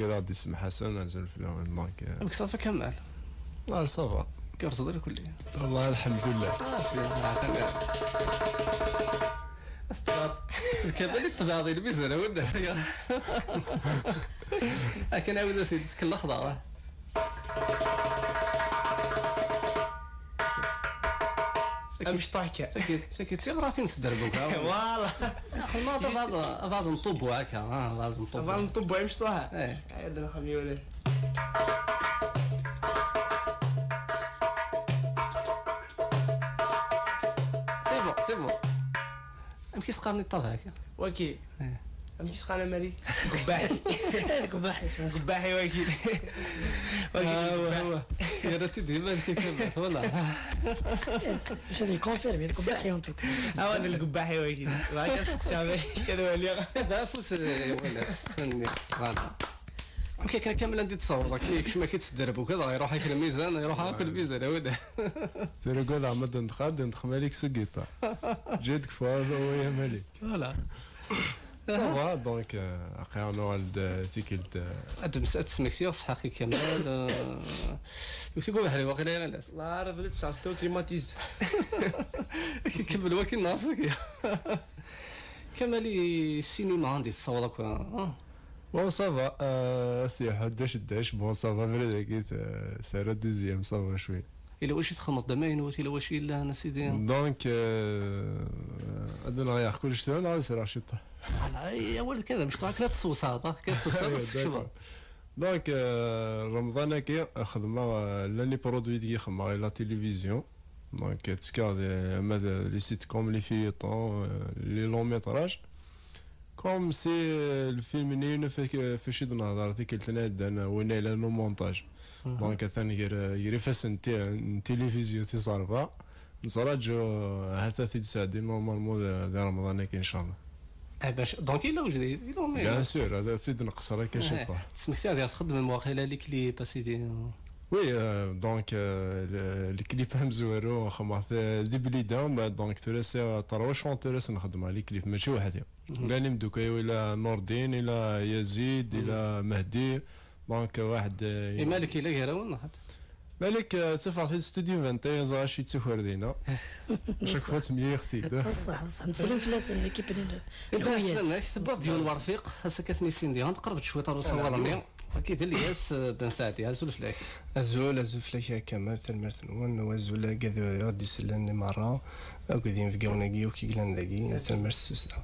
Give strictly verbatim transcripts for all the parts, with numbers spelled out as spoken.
Ad d-isem Ḥasan, azul fell-awen, donc, euh. Amek ça va Kamal? Ah, ça va. Gerrzeḍ irkelli? Wallah, alḥemdulillah. Ah, c'est bien. Ah, c'est bien. Tebɛeḍ. Kamal i tebɛeḍ i lmizan, a win. Akken ɛawed as-yettkellexḍ, ah. Amecṭuḥ kan. Tagi, tagi d tiɣratin s dderbuka. Voilà. Xedmeɣ-d abaḍ, abaḍ n ṭubbu akka, ah, abaḍ n ṭubbu. Abaḍ n ṭubbu, amecṭuḥ. Eh. Ad nxedem yiwen. C'est bon, c'est bon. Amek i s-qqaren i ṭṭabeɛ akka? Waki. Eh. Amek i s-qqaren a Mari? Gbaḥi. Gbaḥi isem-is. Gbaḥi waki. Waki. Ah, wa, wa. Yerra-tt-id iman-ik akka, voilà. Yes. Maca d lkonfirmi, d Gbaḥi en tout cas. Ah, wa, d lgbaḥi waki. Bɣiɣ ad seqsiɣ Mari, kan waliɣ. Ba afus, eh, wala. Voilà. Amek akka Kamel anda i d-tessawḍeḍ? Akken yekcem-ak-id s dderbuka, dɣa iruḥ-ak lmizan, iruḥ akk lmizan, a wada. Tura ugadeɣ ma d-ndex, ad d-ndex Malik s ugiṭar. Ǧid kfar, wa ya Malik. Voilà. Ça va, donc, euh, après, on aura le ticket, euh. Ad ms-, ad tesmektiḍ s ḥaqi Kamal, euh, yiwet i ubeḥri waqila yal ass. La, revenu de sa sto climatise. Kemmel wakin neɣ saki. Kamal, i ssinima anda i tessaweḍ akk, ah? Bon, ça va, euh, si ḥuddac ddac, bon, ça va, vrai dagi, euh, terra deuxième, ça va, cwi. Ila wacu i txedmeḍ d amaynut, ila wacu yellan, a sidi? Donc, euh, ad nɣiɣ kullec tura, neɣ ad freɣ ciṭṭaḥ? Ala, i awal kan, mecṭuḥ akken ad tessewsaɛeḍ, ah, akken ad tessewsaɛeḍ, ad tsekcmeḍ. D'accord. Donc, euh, Remḍan-agi, xedmeɣ, euh, llan les produits deg i xedmeɣ i la télévision. Donc, ttekkaɣ di, ama d les sitcoms, les feuilletons, euh, les longs métrages. Comme si, euh, lfilm-nni, ɣef, ɣef wacu i d-nehder tikkelt-nni iɛeddan, euh, winna yellan le montage. Mhm. Donc, atan gar, gar ifassen n ti-, n tilivizyu tis ṛebɛa. Nettṛaǧu, euh, ahat ad t-id-sɛeddi normalement di, di Remḍan-agi, inchallah. Eh, bac, donc, yella ujdid, yella umaynut. Bien sûr, ad t-id-nqeṣṣer akka ciṭṭaḥ. Tesmektiḍ ad txeddmem waqila les clips, a sidi. Oui, euh, donc, euh, le, le clip amezwaru, xedmeɣ-t, euh, di Blida, ma, donc, tura sɛiɣ trois chanteurs nxeddem les clips, mačči weḥd-i. Mhm. Llan imdukal-iw, ila Nordin, ila Yazid, mhm, ila Mehdi. Donc, waḥed, euh, i Malik ila gar-awen, neɣ? Malik, euh, ttafeɣ-t-id studio vingt et un, ẓer acu yettaker dinna. Chaque fois, ttemyiɣ-t-id. Ṣṣeḥ, ṣṣeḥ. Nettsellem fell-asen, l'équipe-nni n Iban Lhuyat. Aslamak, tewwiḍ-d yiwen werfiq, ass-a kan ad ten-nissin diɣen, tqerreb-d cwiṭ ɣer usawaḍ-nni. Wagi d Lyas, euh, Ben Saɛdi. Azul fell-ak. Azul, azul fell-ak a Kamal, tanemmirt-nwen, u azul i wid i ɣ-d-isellen i merra, akked yinebgawen-agi akk i yellan dagi, tanemmirt s tussda.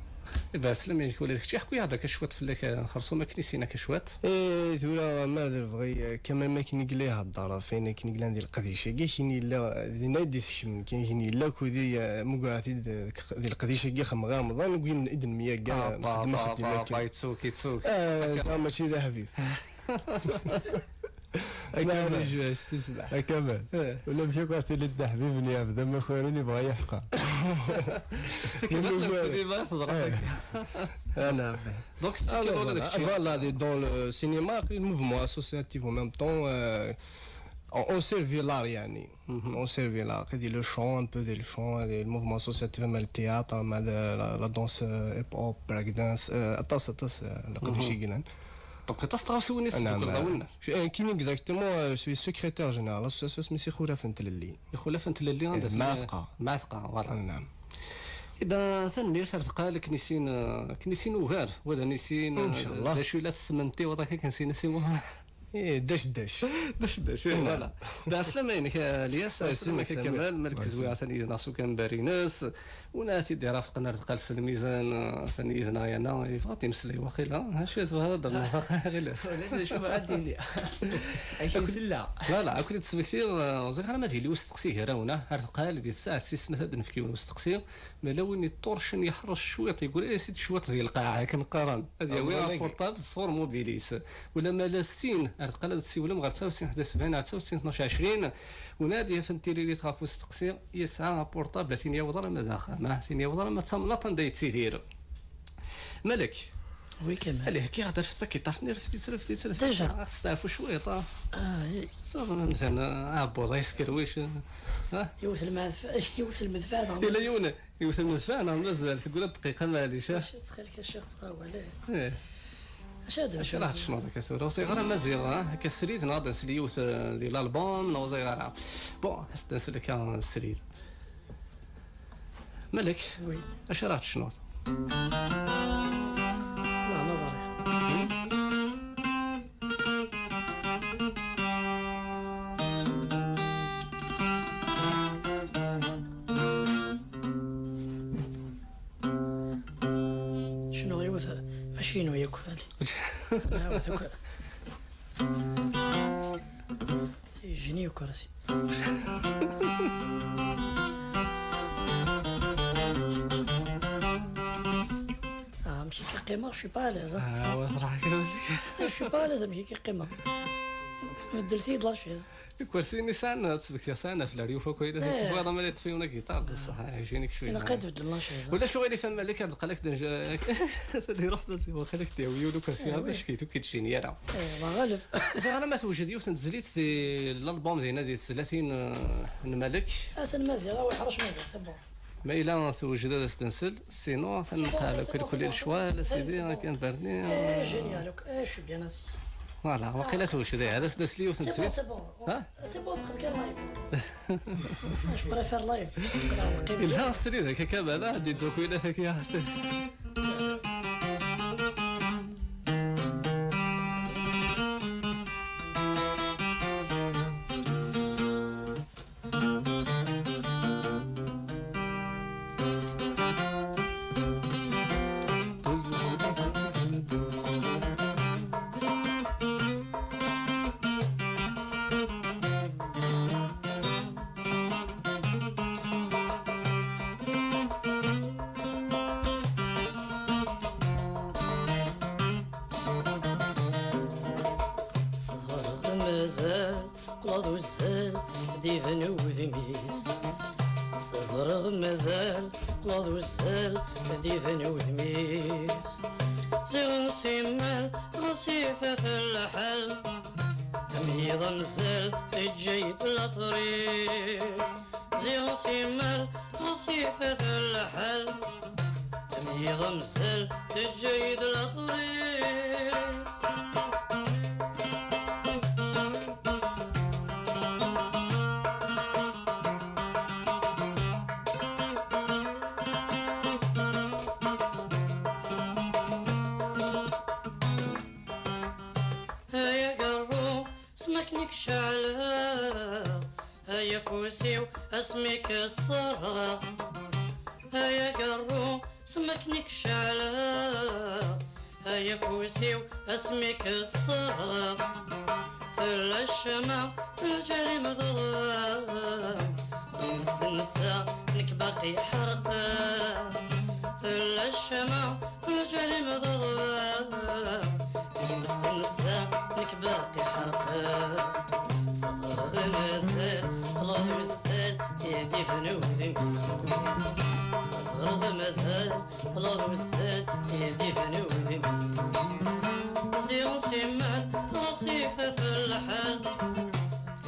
Iban aslamak ula d kečč, ḥku-yaɣ-d akka cwiṭ fell-ak, eh, xersum akken i s-yenna akka cwiṭ. Eh, tura, ma d lebɣi, eh, Kamal, ma akken i yella ihedder ɣef wayen akken i yellan di leqdic-agi, akken yella, dinna i d-isekcem, akken yella akked i, eh, mugreɣ-t-id, eh, di leqdic-agi, xemɣ i Remḍan, win i d-nemyagga, ah, pa, nxeddem pa, axeddim pa, akken. Pa, yettuk, yettuk. Eh, zeɛma mačči d aḥbib. Akka. Maɛlic, bas, tisbeḥ. Akka. Eh. Ula d kra tili d aḥbib n yiɛebd amakaren yebɣa yeḥqer. Tekked ass n ssinima teḍra akka. Eh. Ah, naam. Donc, tettekkiḍ ula d kečči. Voilà, di, dans le cinéma, aql-i le mouvement associatif en même temps, euh, on, on servir l'art, yani. Mhm. On servir l'art, aql-i di le chant, un peu di le chant, di le mouvement associatif, ama le théâtre, ama de la, la danse, euh, hip-hop, breakdance, euh, aṭas, aṭas, euh, leqdic i yellan. Donc, aṭas n tɣawsiwin i s-d-teggreḍ a winna. Je, euh, kini exactement, euh, je suis secrétaire général, l'association isem-is Ixulaf n Tlelli. Ixulaf n Tlelli, anda tella? Mɛatqa. Mɛatqa, voilà. Naam. Iban, tanemmirt, ar deqqal, akken issin, euh, akken issin ugar, wa d anissin, euh, inchallah. D acu i la tessmentiweḍ akka, akken issin asiweḍ? Eh, dac, dac. Dac, dac, eh, voilà. Ɛeslama-inek, a Lyas, ɛeslama-inek a Kamal, Malik Zwiɛa, atan yid-neɣ s ukambar-ines. Win ara t-id-irafqen ar deqqal s lmizan, atan yid-neɣ yana, yebɣa ad d-imeslay waqila. Acu i tebɣiḍ ad d-ternuḍ a Lyas? Ulac d acu bɣiɣ ad d-iniɣ. Ak-, voilà, akk-, ad d-smektiɣ, eh, ẓriɣ ara ma d-yili usteqsi gar-awen, ah, ar deqqal, di tsaɛet tis snat ad d-nefk yiwen usteqsi. Ma yella win yeṭṭurcen, yeḥṛec cwiṭ, yeggra-yas-id cwiṭ di lqaɛa, akken qqaren, ad yawi aportabl sɣur mobilis. Ula ma yella sin, ar deqqal ad d-tsiwlem ɣer tsaɛa u sin ḥdac sebɛin, ar tsaɛa u sin tnac ɛecrin, win ad yafen tiririt ɣef usteqsi, yesɛa aportabl, a tin yawḍen arma d axxam, ah, a tin yawḍen arma d tamnaḍt anda yettidir. Malek. Oui, Kamal. Allez, hekki ɣad rfet takiṭart-nni, rfet-itt, rfet-itt, rfet-itt. Déjà. Ah, steɛfu cwiṭ, ah. Ah, i. Ça va, amdan, ah, aɛebbuḍ-a yeskerwic, ah. Yewwet lmedfeɛ, yewwet lmedfeɛ, neɣ yella mazal? Yiwen, yewwet lmedfeɛ, neɣ mazal? Teggra dqiqa, maɛlic, ah. Ttxil-k, a ccix, ttɣawal, eh. Eh. Acu ara d-ncnu? Acu ara tecnuḍ akka tura? Ur ẓriɣ ara ma ziɣ, ah, akka srid neɣ ad nsel yiwet, eh, di l'album, neɣ ur ẓriɣ ara. Bon, ad s-d-nsel akka srid. Malek, oui, acu ara tecnuḍ? Wallah, ma ẓriɣ. Cnuɣ yiwet, mačči inu yakk. Yiwet akk. Si, jini ukersi. Ah, amek akka qqimeɣ, je suis pas à l'aise, hein. Ah, wa, ferḥeɣ. Je suis pas à l'aise amek akka qqimeɣ. Beddlet-iyi-d la chaise. Ikersiyen i sɛan, ad ttbekkiɣ sɛan ɣef leryuf akk, ayla. Eh. Twaḍ amali yeṭṭef yiwen agiṭar, d ṣṣeḥ, ɛjinik cwiya. Ilaq ad tbeddel la chaise. Ulac uɣilif a Malik, ad qal ak-d nj-, ad iruḥ Maziɣ, ad ak-d-yawi yiwen ukersi, ad ackit, ur k-id-jini ara. Eh, ma ɣaleb. Ziɣ ara ma tewjed yiwet n tezlit di l'album dinna di tezlatin, eh, n Malik. Atan Maziɣ, awi ḥrec Maziɣ, c'est bon. Ma yella tewjed ad as-d-nsel, sinon, atan nqal akk lkul lecɣal, a sidi, akken berni. Eh, génial, ok. Eh, je suis bien assis. Voilà, waqila tewjed, eh, ad as-d-nsel yiwet n tezlit. C'est bon, c'est bon. Ha? C'est bon, très bien, live. Je préfère live. Ilha srid akka kamala, di ddukwilat akka. Ṣebreɣ mazal, qqleɣ d uzzal, d-iban udem-is. Ṣebreɣ mazal, qqleɣ d uzzal, d-iban udem-is. Ziɣen simmal, ɣas ifat lḥal. Am yiḍ amzal, teǧǧa-yi-d later-is. Ziɣ simmal, ɣas ifat lḥal. Am yiḍ amzal, teǧǧa-yi-d later-is. Ay agerru, s makken i k-ceɛleɣ, ay afus-iw, asmi k-ṣerreɣ. Ay agerru, s makken i k-ceɛleɣ, ay afus-iw, asmi k-ṣerreɣ. Tella ccama, teǧǧa-d imḍerben, times tensa, nekk baqi ḥerqeɣ. Tella ccama, teǧǧa-d imḍerben, times tensa, nekk baqi ḥerqeɣ. Ṣebreɣ mazal, qqleɣ d uzzal, i d-iban udem-is. Ṣebreɣ mazal, qqleɣ d uzzal, i d-iban udem-is. Ziɣ simmal, ɣas ifat lḥal.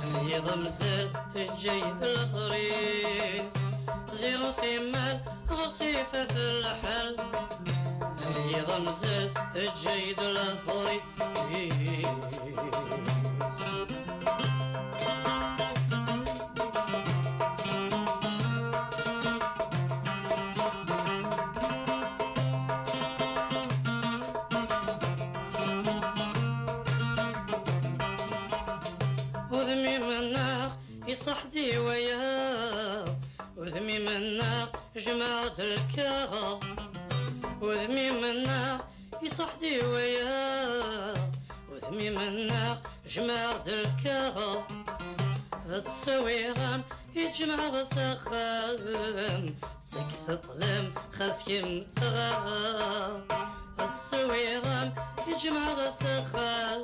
Am yiḍ amzal, teǧǧa-yi-d later-is. Ziɣ simmal, ɣas ifat lḥal. Am yiḍ amzal, teǧǧa-yi-d later-is. Udem-im-nneɣ iṣaḥ-d i wayeḍ, udem-im-nneɣ jemɛeɣ-d lkaɣeḍ, udem-im-nneɣ iṣaḥ-d i wayeḍ, udem-im-nneɣ jemɛeɣ-d lkaɣeḍ. D tteswiɣ-am i ǧemɛeɣ s axxam, tekkes ṭṭlam xas kemm tɣaɣeḍ. D tteswiɣ-am i ǧemɛeɣ s axxam,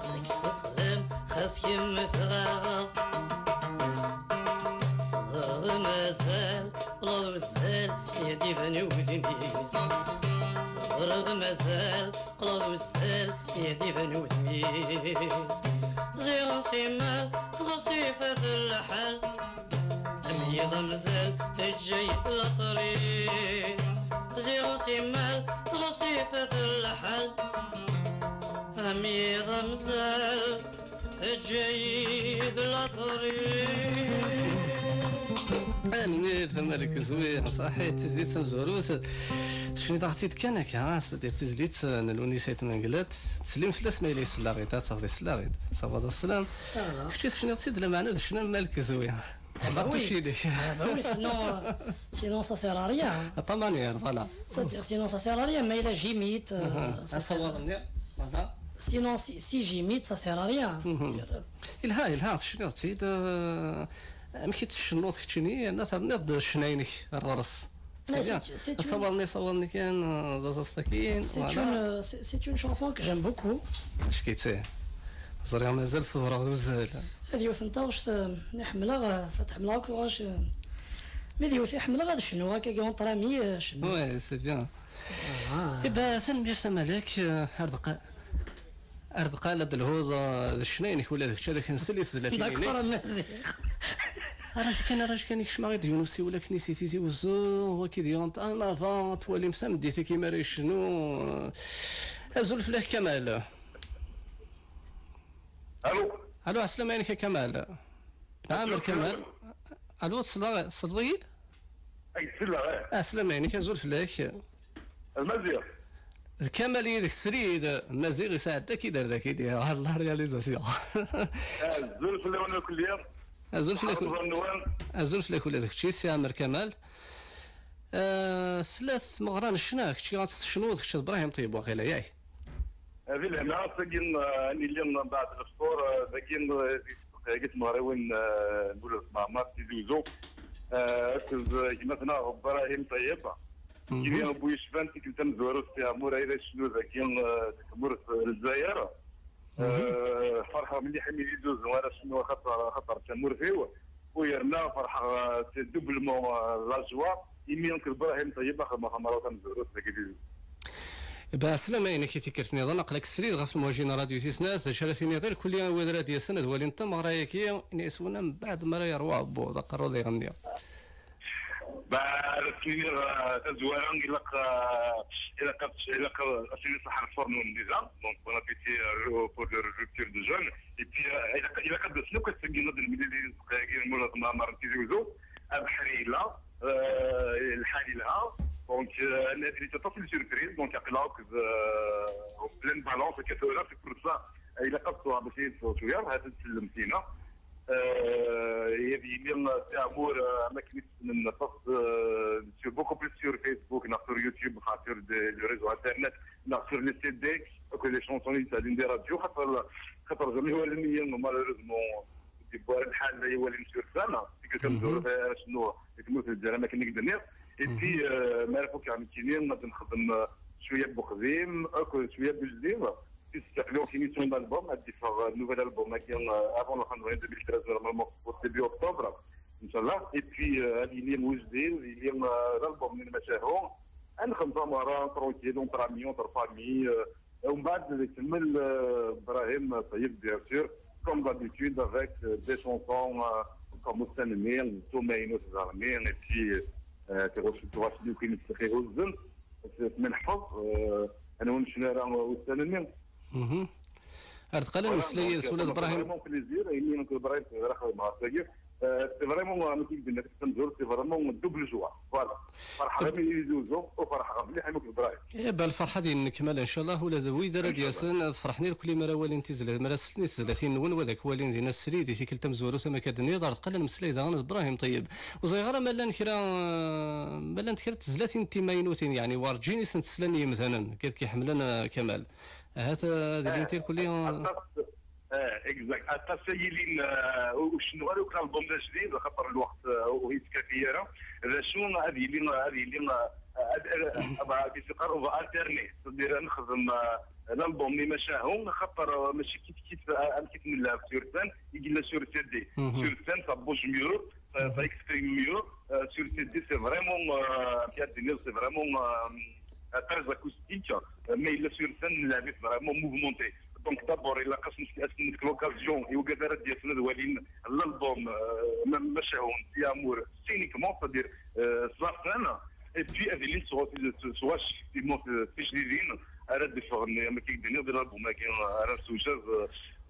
tekkes ṭṭlam xas kemm tɣaɣeḍ. Ṣebreɣ mazal, qqleɣ d uzzal, i d-iban udem-is. Ṣebreɣ mazal, qqleɣ d uzzal, i d-iban udem-is. Ziɣ simmal, ɣas ifat lḥal. Am yiḍ amzal, teǧǧa-yi-d later-is. Ziɣ simmal ɣeṣṣifet lḥal, am yiḍ amzal, eǧǧ-iyi-d later-iw. Tanemmirt a Malik Zwi, ṣaḥit, tizlit tamezwarut. Tecniḍ-aɣ-tt-id kan akka, c'est-à-dire tizlit n Lewnis Ayt Mengellat. Ttsellim fell-as ma yella yesell-aɣ-id, ad tafeḍ yesell-aɣ-id. Sawaḍ assalam. Kečč tecniḍ-tt-id, lameɛna d ccna n Malik Zwi. Ah, bah oui. Ah, bah oui, sinon, euh, sinon ça sert à rien. À ta manière, voilà. C'est-à-dire, sinon ça sert à rien, mais il a j'imite, euh, ça sert. Asawaḍ-nni, voilà. Sinon, si, si j'imite, ça sert à rien. C'est-à-dire, euh, Ilha, ilha, tecniḍ-tt-id, euh, amek i tt-tcennuḍ keččini, yerna terniḍ-d ccna-inek ar ɣer-s. Mais c'est bien. C'est, c'est une, asawaḍ-nni, asawaḍ-nni kan, euh, d aẓaẓ-agi, c'est voilà. Une, euh, c'est, c'est une chanson que j'aime beaucoup. Acki-tt. Ẓriɣ mazal ṣebreɣ d uzzal. Ad yiwet n taɣect, eh, i ḥemmleɣ, eh, f-, ḥemmleɣ akk tuɣac, eh, mi d yiwet i ḥemmleɣ ad cnuɣ, akka, entre amis, eh, cnuɣ. Ouais, c'est bien. Ah. Eh ben, tanemmirt a Malek, eh, ar deqqa-, ar deqqal ad d-lhuḍ, eh, d ccna-inek ula d kečč ad ak-nsel i tezlatin-inek. D'accord, a Maziɣ. Araj kan, araj kan, ikcem-aɣ-id yiwen usiwel akken i si Tizi Wezzu, waki d yant en avant, twalim tameddit-agi mi ara yecnu, eh, azul fell-ak Kamal. Allô. Allô, ɛeslama-inek a Kamal. Ɛamer Kamal. Allô, tesleḍ-iyi-d? Ay, selleɣ, eh. Ɛeslama-inek, azul fell-ak. D Maziɣ. D Kamal yid-k srid, Maziɣ isɛedda-k-id ar daki, di, ɣer la réalisation. Azul fell-awen akk. Azul fell-ak. Azul fell-ak ula d kečči, Si Ɛmer Kamal. Eh, tella tmeɣra n ccna, kečči ad tt-tecnuḍ, kečč d Brahim Ṭeyyeb, waqila, yak? Eh, di lehna, ass-agi, eh, ad nili mbeɛd lefṭur, eh, dagi, eh, di tmeɣriwin, eh, n Mulud Mɛemmri, Tizi Wezzu, eh, akked, eh, gma-tneɣ Brahim Ṭeyyeb. Mhm. Kini bu yecban tikkelt tamezwarut Si Ɛmur ay d acnu dagi, eh, deg tmurt n Lezzayer. Mhm. Eh, ferḥeɣ mliḥ imi d-izuzu ara cnuɣ, axaṭer, axaṭer d tamurt-iw, u yerna ferḥeɣ, eh, c'est doublement, eh, la joie, imi nekk d Brahim Ṭeyyeb xedmeɣ tamezwarut dagi di. Ba, ɛeslama-inek i tikkelt nniḍen, aql-ak srid ɣef lemwaji n Radio Tis Snat, d acu ara tiniḍ i lkulli i wid ara d-yasen ad walin tameɣra-agi, ini-as win mbeɛd mi ara yeṛwu aɛebbuḍ, aqerru ad iɣenni. Ba, ad as-iniɣ, eh, tazwara, ilaq, eh, ilaq ad, ilaq ad as-iniɣ ṣaḥḥa lefur-nwen déjà. Donc, bon appétit, euh, pour le rupture de jeûne. Et puis, euh, ilaq, ilaq ad d-asen akk ass-agi ad nemlil i tzeqqa-agi n Mulud Mɛemmri n Tizi Wezzu. Abeḥri yella, euh, lḥal yelha. Donc, euh, ad d-nili aṭas n surprise. Donc, aql-aɣ akked, euh, en pleine balance, akka tura, c'est pour ça, ilaq ad ṭṭuɣ bac ad yi-d-tṣuḍ cwiya, ha-t-ad tsellem Tina. Euh, ad yili, euh, Si Ɛmur, euh, am akken i t-ssnen aṭas, euh, sur, beaucoup plus sur Facebook, neɣ sur YouTube, enfin, sur des, le réseau internet, neɣ sur les C D, akked les chansons i yettɛeddin di radio, xaṭer, xaṭer jamais walan-iyi, malheureusement, di wara lḥal la yi-walin sur scène, tikkelt tamezwarut ara cnuɣ di tmurt n Lezzayer, am akken i k-d-nniɣ. Et puis, euh, mi ara fukeɣ nekkini, ad nexdem, euh, cwiya n uqdim, akked cwiya n ujdid. Puis, c'est une émission d'album, ad d-iffeɣ, euh, nouvel album-agi, euh, avant la fin de l'année deux mille treize, normalement, au début octobre, Inch'Allah. Et puis, euh, ad yili ujdid, ad yili, euh, l'album n Lmacahu. Ad nexdem tameɣra tranquille, entre amis, entre famille, euh, umbeɛd ad ikemmel, euh, Brahim Ṭeyyeb, bien sûr, comme d'habitude, avec, euh, des chansons, euh, comme Ussan-nni, Tumaynut Zarmi, et puis, euh, tiɣ-, tiɣac-nni kan i tt-ixuzzem. Ad t-nḥfeḍ, eh, anwa ur necni ara ussan-nni. Mhm. Ar deqqal ad voilà, nemmeslay donc, yid-s ula d Brahim. Vraiment plaisir, imi nekk d Brahim, tura xedmeɣ ass-agi. Eh, c'est vraiment, eh, amek i k-d-nniɣ tamezwarut, c'est vraiment double joie. Voilà. Ferḥeɣ imi i zuzu, u ferḥeɣ mliḥ imi nekk d Brahim. Eh, ba, lferḥ ad yennekmal, incallah, ula d wid ara d-yasen, ad ferḥen irkelli mi ara walin tizla-, mi ara slen i tezlatin-nwen, u ad k-walin dinna srid i tikkelt tamezwarut, am akka d-tenniḍ, ar deqqal ad nemmeslay daɣen d Brahim Ṭeyyeb. Ur ẓriɣ ara ma llan kra, ma llant kra n tezlatin timaynutin, yeɛni werǧin i sent-slan yemdanen, kif k-iḥemmlen, eh, Kamal. Ahat, eh, ad ilint irkelli, eh, aṭas, eh, exact. Aṭas ay yilin, eh, ur cennuɣ ara akk album d ajdid, axaṭer lweqt, eh, ur yettkafi ara. D acu, ad yili, ad yili, eh, ad, ad, ad, ad, ad, ad alterner, c'est-à-dire ad nexdem, eh, l'album n Imacahu, axaṭer, eh, mačči kif kif, eh, amek i t-nella sur scène, i yella sur C D. Mhm. Sur scène, ça bouge mieux. Euh, ça exprime mieux. Euh, sur C D, c'est vraiment, euh, c'est vraiment, euh, très acoustique. Euh, mais il est sur scène, il est vraiment mouvementé. Donc d'abord, il a l'occasion, il a l'album, euh, même Machahoun, Si Amour, scéniquement, c'est-à-dire, euh, sur la scène. Et puis, ad ilin s, s, s wacu, effectivement, s tijdidin ara d-iffɣen, am akken i k-d-nniɣ, di l'album-agi ara nessewjad,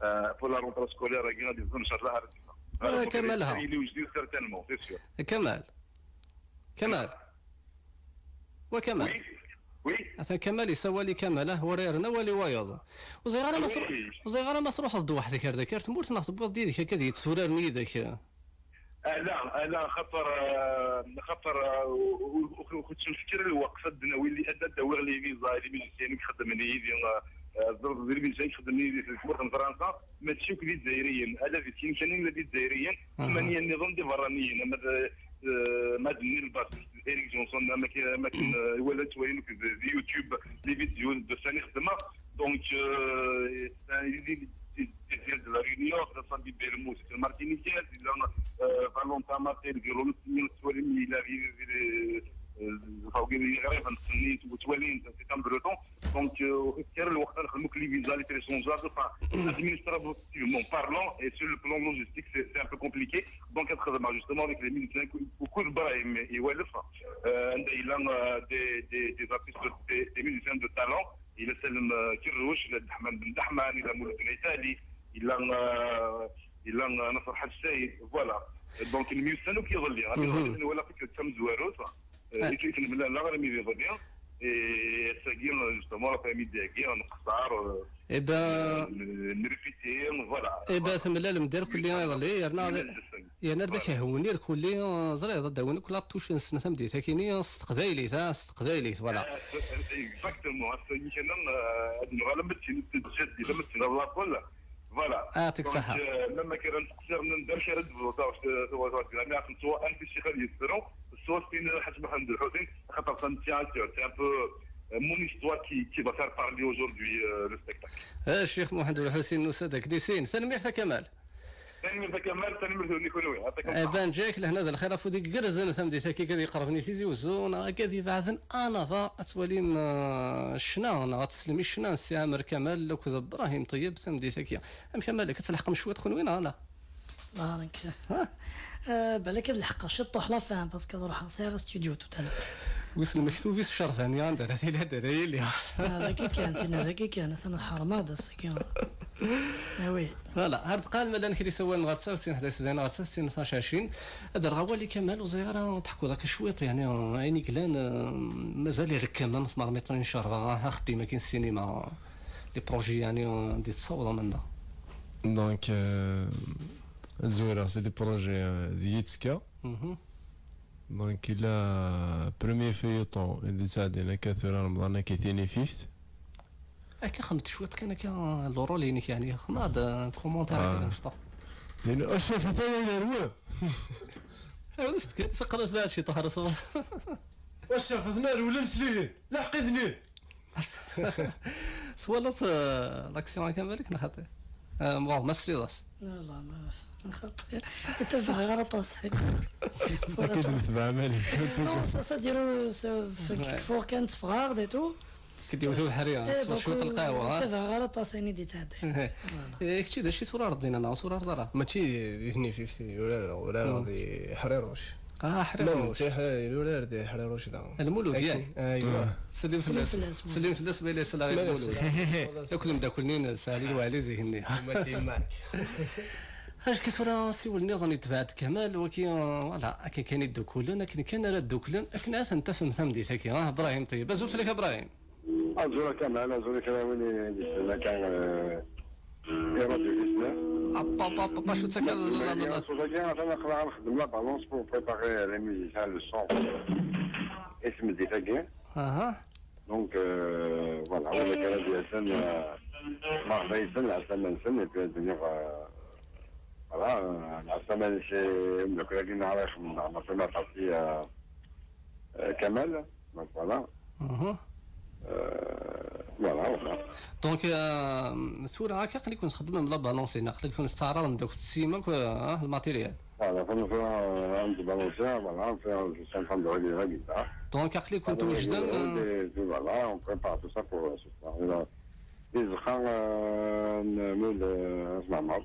euh, pour la rentrée scolaire-agi, ad iẓer, ncallah, ara d-iffeɣ. Ah, Kamal, ha. Yili ujdid, certainement, c'est sûr. Kamal. Kamal. Wa Kamal. Oui, oui. Atan Kamal yessawal i Kamal, ah, ur yerna wali wayeḍ. Ur ẓriɣ ara ma tru-, oui, ur ẓriɣ ara ma truḥeḍ-d weḥd-k ar daki ar tmurt, neɣ tewwiḍ-d yid-ek ad yetturar yid-ek. Ala, ala, xaṭer, euh, xaṭer, euh, ur, ur, ur, ur ttnefkir lweqt ad d-nawi li-, ad, ad d-awiɣ les visas, les musiciens i ixeddmen yid-i, euh, euh, ẓer-, ẓer-, les musiciens i ixeddmen yid-i di tmurt n Fransa, mačči akk d Izzayriyen, ala di sin kan i nella d Izzayriyen, mhm, ttmanya nniḍen d iberraniyen, ama d, euh, ma d Neil Bass, Eric Johnson, ama k-, ama akken, euh, iwala ttwalin akk di, di YouTube, les vidéos de scène i xeddmeɣ. Donc, euh, c'est un, il, il, il vient de la Réunion, c'est Sandy Belmou, c'est une Martiniquaise, il a, euh, Valentin Maté, le violoniste, il a, il a, euh, c'est un breton. Donc, euh, au fait, le وقت نخدمو les visas, les échanges, enfin, administrativement parlant, et sur le plan logistique, c'est, c'est un peu compliqué. Donc, on travaille justement avec les musiciens, beaucoup de Brahim et Walef, euh, il a, euh, des, des, des artistes, des, des musiciens de talent. Il a Salem, euh, Kirrouch, il a Dahman Ben Dahman, il a Mouloud Ben Itali, il a, euh, il a, euh, Nasser Hadj Saïd, voilà. Donc, il y a Moussa Nouki Rolli, hein, mhm, il y a Tamzouaros, euh, ah, et puis, il y a Moussa Nouki Rolli, hein. Et c'est bien, euh, justement, l'après-midi, on a, euh, eh ben, euh, le, le répété, voilà. Eh ben, temlalem-d irkelli iḍelli, yerna yerna ad ak-hewwen irkelli, euh, ẓriɣ ad d-awin akk la touche-nsen tameddit-akini, euh, s teqbaylit, ah, s teqbaylit, voilà. Euh, exactement, ass-agi kan, euh, ad nuɣal am d tin teǧǧa-d, am d tin ad lakel. Voilà. Ah, يعطيك الصحة. Donc, euh, même كان نقصر من ذاك رد بوطا، سواء سواء يعني عرفت سواء أنت الشيخ اليسرو، سواء سين الحاج محمد الحسين، خاطر ça me tient à cœur. C'est un peu, euh, mon histoire qui, qui va faire parler aujourd'hui, euh, le spectacle. Eh, Ccix Muḥend Ulḥusin n Usadak di sin. Tanemmirt a Kamal. Tanemmirt a Kamal, tanemmirt i kunwi. يعطيكم الصحة. Eh ben, ǧǧiɣ-k lehna d lxir ɣef wid igerrzen tameddit-agi, ad iqerben i Tizi Uzzu, neɣ akka ad ibeɛden anaḍa, ad twalim, eh, ccna, neɣ ad teslem i ccna n Si Ɛmer Kamal akked Brahim Ṭeyyeb tameddit-agi. Amek a Malek, ad tleḥqem cwiṭ kunwi, neɣ ala? Ah, nekk. Ah, balak ad leḥqeɣ ciṭṭuḥ la fin, parce que ad ruḥeɣ, sɛiɣ studio tout à l'heure. Wissen lmektub-is ccerfan, ya, anda ara tili, anda ara yili. Ah, dagi kan, tinna dagi kan, atan ḥerma-d ass-agi. Ah oui. Voilà, ar deqqal, ma llan kra isawalen ɣer tesɛa u tesɛin ḥdac sebɛin, ɣer tesɛa u tesɛin tnac ɛecrin. Ad rreɣ awal i Kamal, ur ẓriɣ ara ad teḥkuḍ akka cwiṭ, yeɛni, ayen i yellan, eh, mazal irekkem, am tmermiṭin n ccerba, ah, axeddim-agi n ssinima, les projets, yeɛni, eh, anda i tessawḍem anda? Donc, euh, ad zwireɣ, c'est des projets, euh, d yitzka. Mhm. Donc, il a premier feuilleton, il est ça, il a quatre heures, Ramadan, qui est une fifth. Akka xemt cwiṭ kan akka, l'oral-inek, yeɛni, xemt-aɣ-d, euh, commentaire, ah, akka d amecṭuḥ. Lin acu fatan ay nerwa. Aw, d as-tekkad, seqqnet bɛed ciṭuḥ ara ṣṣber. Wacu fatan nerwa, la neslihin, la ḥqidni. Twalaḍ, euh, l'action akka Malek, neɣ xaṭi? Euh, bon, ma tesliḍ-as. لا، لا، ما، ما خاطر. يتبع غير طاس. Akken netbeɛ Malek. Non, ça, ça dure, ça, ouais, كيف كانت في غاغد et tout. Kid yewwet ubeḥri, eh, tesweḍ donc, cwiṭ n lqahwa, ha? Tabaɣ ara aṭas ayen i d-yettɛeddayen. Voilà. Eh, kečči d acu i turareḍ dinna, neɣ ur turareḍ ara? Mačči di Tnifift i urareɣ, urareɣ di Ḥriruc. Ah, Ḥriruc. Lmulud, eh, yurar di Ḥriruc daɣen. Lmulud, yak? Aywa. Ttsellim fell-as. Ttsellim fell-as, ma yella yesla ɣer Lmulud. Akked umeddakel-nni n Saɛid Waɛli zik-nni. Azekka tura asiwel nniḍen yetbeɛ-d Kamal, waki, voilà, akken kan i ddukulen, akken kan ara ddukulen, akken ara ten-tafem tameddit-agi, ah, Brahim Ṭeyyeb. Azul fell-ak a Brahim. Azul a Kamal, azul a kra win i d-yeslen akka, eh, i Radio Islam. Ap, ap, ap, ap, acu d takal-, la, la, la. Ṣṣut-agi, atan aql-aɣ nxeddem la balance pour préparer les musiciens, le son i tmeddit-agi. Aha. Donc, euh, voilà, win akka ara d-yasen, euh, merḥba yes-sen, lɛeslama-nsen, et puis ad d-iniɣ, euh, voilà, euh, lɛeslama-nnes i umeddakel-agi-nneɣ ara ixedmen, neɣ ma tella partie, euh, euh, Kamal. Donc, voilà. Mhm. Euh, voilà, voilà. Donc, euh, tura akka aql-iken txeddmem la balance-in, aql-iken tettɛaraḍem deg ssima, ah, le matériel. Voilà, comme ça, euh, on se balance, voilà, on fait, on se sent en train de régler la guitare. Donc, aql-iken twejden, euh, et puis voilà, on prépare tout ça pour, euh, ce soir. Et là, di tzeqqa, euh, n Mulud, euh, At Mɛemmer.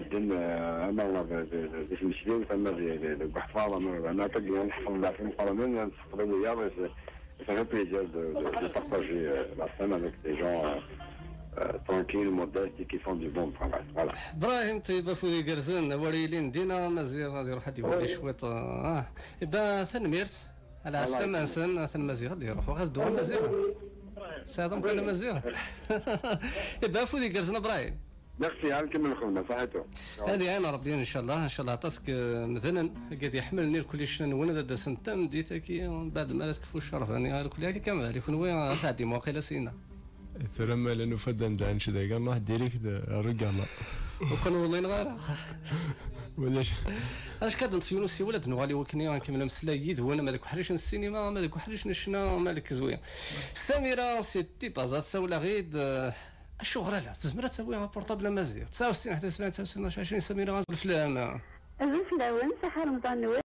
medden, euh, ama d, d, d, di tmesliwt, ama di, di, deg uḥfaḍ, ama d, ama akka d-, nḥefḍ leɛfi meqqranen, nseqḍi wiyaḍ, et ça fait plaisir de, de, de partager, euh, la scène avec des gens, euh, euh, tranquilles, modestes et qui font du bon travail. Voilà. Brahim Tib, afud igerrzen, a wer yilin dina Maziɣ ad iruḥ ad iwali cwiṭ, ah. Iba, tanemmirt. Ala, Allah ɛeslama-nsen, atan Maziɣ ad iruḥ. Ɣas ddwa Maziɣ. Tesɛiḍ amkan a Maziɣ? Iba, afud igerrzen a Brahim. Merci, ha nkemmel lxedma, saḥitu. Ad iɛin Rebbi, ncallah, ncallah aṭas n yemdanen, agi ad iḥemmlen irkul icna-nwen ad d-asen tameddit-agi, mbeɛd mi ara tekfu ccerba-nni, irkul akka kamel, i kunwi ad tɛeddim waqila sina. Tura ma la nufa-d anda ad nečč dayi, nruḥ direct ɣer ugama. Ur ken-uḍin ara. Ulac. Acku ad neṭṭef yiwen usiwel, ad nuɣal i wakken ad nkemmel ameslay yid-wen, ama deg uḥric n ssinima, ama deg uḥric n ccna, ama deg kezwi. Samira, si Tipaza, tsawel-aɣ-id, eh, acuɣer ala? Tezmer ad tawi apurṭabl a Maziɣ. Tesɛa u sittin, ḥdac, tesɛa u sittin, ɛecrin, Samira, azul fell-am. Azul fell-awen, saḥa Remḍan-nwen.